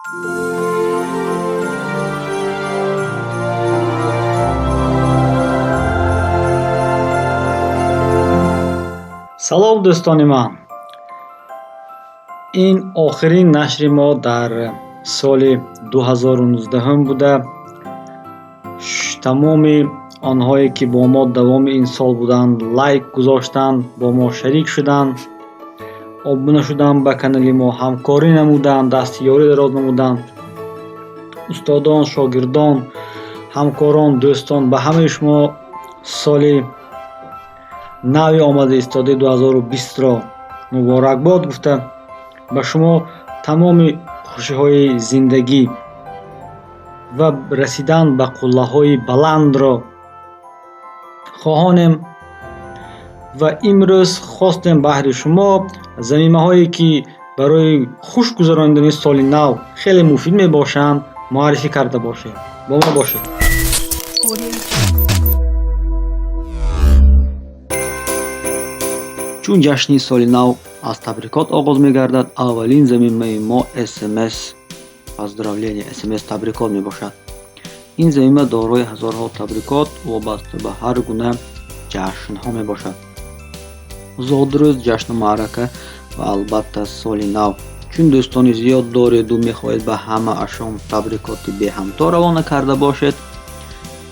Салом, дӯстони ман! Ин охирин нашри мо дар соли 2019 буда. Тамоми онҳое, ки бо мо давоми ин сол буданд, лайк гузоштанд, бо мо шарик шуданд, обуна шуданд ба канали мо, ҳамкорӣ намуданд, дасти ёрӣ дароз намуданд, устодон, шогирдон, ҳамкорон, дӯстон, ба ҳамаи шумо соли нави омада истодаи 2020-ро муборакбод гуфта, ба шумо тамоми хушиҳои зиндагӣ ва расидан ба қуллаҳои баландро хоҳонем. Ва имрӯз хостем баҳри шумо замимаҳое, ки барои хуш гузаронидани соли нав хеле муфид мебошанд, муаррифӣ карда бошем. Бо мо бошед. Чун ҷашни соли нав аз табрикот оғоз мегардад, аввалин замимаи мо СМС поздравление, СМС табрикот мебошад. Ин замима дорои ҳазорҳо табрикот вобаста ба ҳар гуна ҷашнҳо мебошад: зодрӯз, ҷашну маърака ва, албатта, соли нав. Чун дӯстони зиёд дореду мехоҳед ба ҳамаашон табрикоти беҳамто равона карда бошед,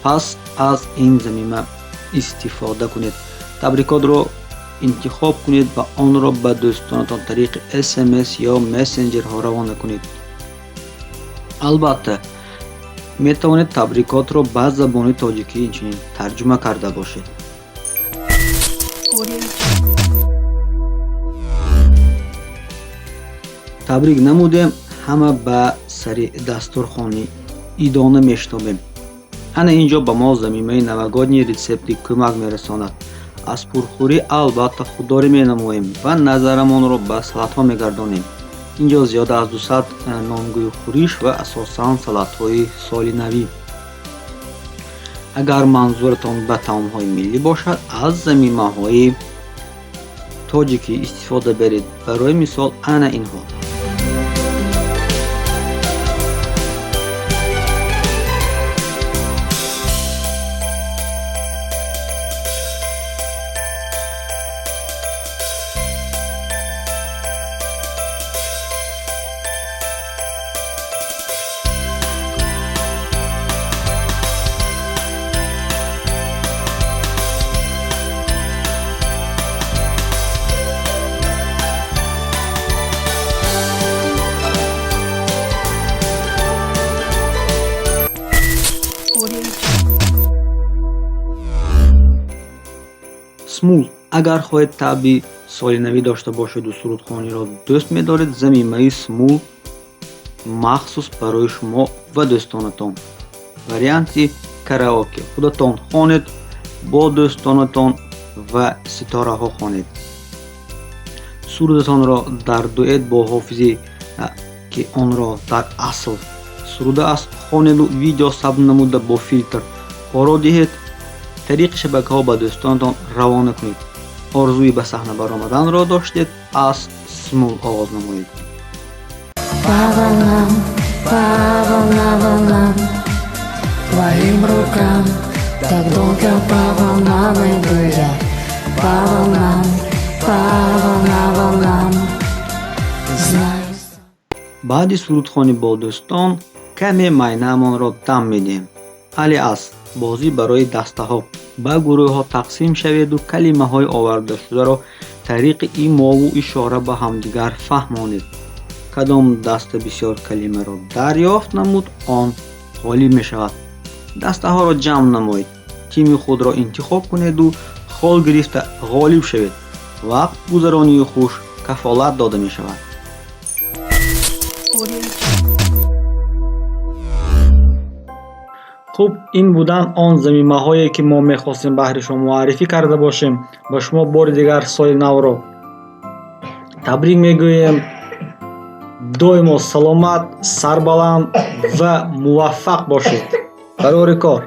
пас аз ин замима истифода кунед. Табрикотро интихоб кунед ва онро ба дӯстонатон тариқи СМС ё мессенҷерҳо равона кунед. Албатта, метавонед табрикотро ба забони тоҷикӣ инчунин тарҷума карда бошед. Табрик намудем, ҳама ба сари дастурхони идона мешитобем. Ана ин ҷо ба мо замимаи новогодние рецепты кӯмак мерасонад. Аз пурхӯрӣ, албатта, худдорӣ менамоем ва назарамонро ба салатҳо мегардонем. Ин ҷо зиёда аз 200 номгӯи хӯриш ва асосан салатҳои соли навӣ. Агар манзуратон ба таомҳои миллӣ бошад, аз замимаҳои тоҷикӣ истифода баред. Барои мисол, ана инҳо. Смул. Агар хоҳед таъби солинавӣ дошта бошеду сурудхониро дӯст медоред, замимаи Смул махсус барои шумо ва дӯстонатон. Варианти караоке: худатон хонед, бо дӯстонатон ва ситораҳо хонед. Сурудатонро дар дуэт бо ҳофизе, ки онро дар асл сурудааст, хонеду видео сабт намуда, бо филтр оро диҳед, тариқи шабакаҳо ба дӯстонатон равона кунед. Орзуи ба саҳна баромаданро доштед, аз Смул оғоз намоед. По волнам, по волнам, волнам, твоим рукам так долго по волнам иду я. По волнам, по волнам, волнам. Знаю. Баъди сурудхонӣ бо дӯстон каме майнаамонро дам медиҳем. Алиас, бозӣ барои дастаҳо. Ба гурӯҳҳо тақсим шаведу калимаҳои овардашударо тариқи имову ишора ба ҳамдигар фаҳмонед. Кадом даста бисёр калимаро дарёфт намуд, он ғолиб мешавад. Дастаҳоро ҷамъ намоед, тими худро интихоб кунеду хол гирифта ғолиб шавед. Вақт гузаронии хуш кафолат дода мешавад. Хуб, ин буданд он замимаҳое, ки мо мехостем баҳри шумо муаррифӣ карда бошем. Ба шумо бори дигар соли навро табрик мегӯем. Доимо саломат, сарбаланд ва муваффақ бошед. Барори кор.